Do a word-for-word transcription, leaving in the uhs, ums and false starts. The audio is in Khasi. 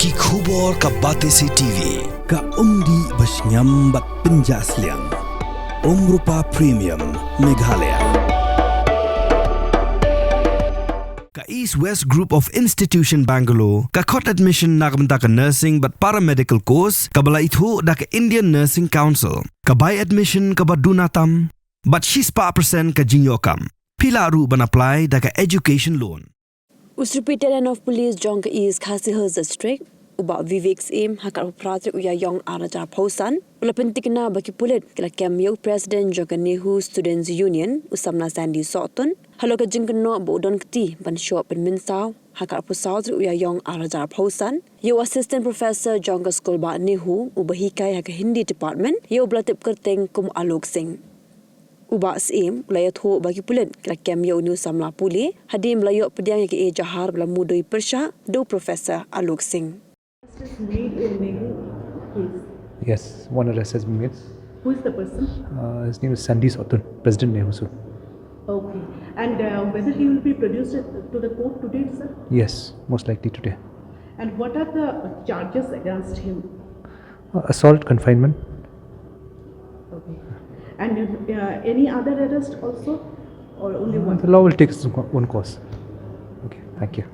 Ki khubor ka Batesi T V, ka umdih ba shngiam bad pynjah sliang. Umrupa Premium, Meghalaya. Ka East West Group of Institution Bangalore, ka khot admission na ka bynta ka nursing bad paramedical course, kaba la ithuh da ka Indian Nursing Council, ka bai admission kaba duna tam, bad shispah percent ka jingïoh kam. Phi lah ruh ban apply da ka education loan. U Superintendent of Police jong ka East Khasi Hills District, u Bah Vivek Syiem, ha ka arphew phra tarik u Ïaïong ar hajar arphew san, u la pynthikna ba ki pulit ki la kem ïa u President jong ka NEHU Students Union, u samla Sandy Sohtun, halor ka jingkynnoh ba u don kti ban shoh pynmynsaw, ha ka arphew saw tarik u Ïaïong ar hajar arphew san, ïa u Assistant Professor jong ka skul bah NEHU, uba hikai ha ka Hindi Department, ïa uba la tip kyrteng kum u Alok Singh. U Bah Syiem u la ïathuh ba ki pulit ki la kem ïa une u samla pule, hadien ba la ïoh pdiang ïa ka ejahar ba la mudui pyrshah da u Professor Alok Singh. Arrest is made in NEHU case. Yes, one arrest has been made. Who is the person? Uh, his name is Sandy Sohtun, President NEHUSU. Okay. And uh, whether he will be produced to the court today itself? Yes, most likely today. And what are the charges against him? Uh, assault, confinement. Okay. And uh, any other arrest also? Or only one? The law will take its own course. Okay, thank you.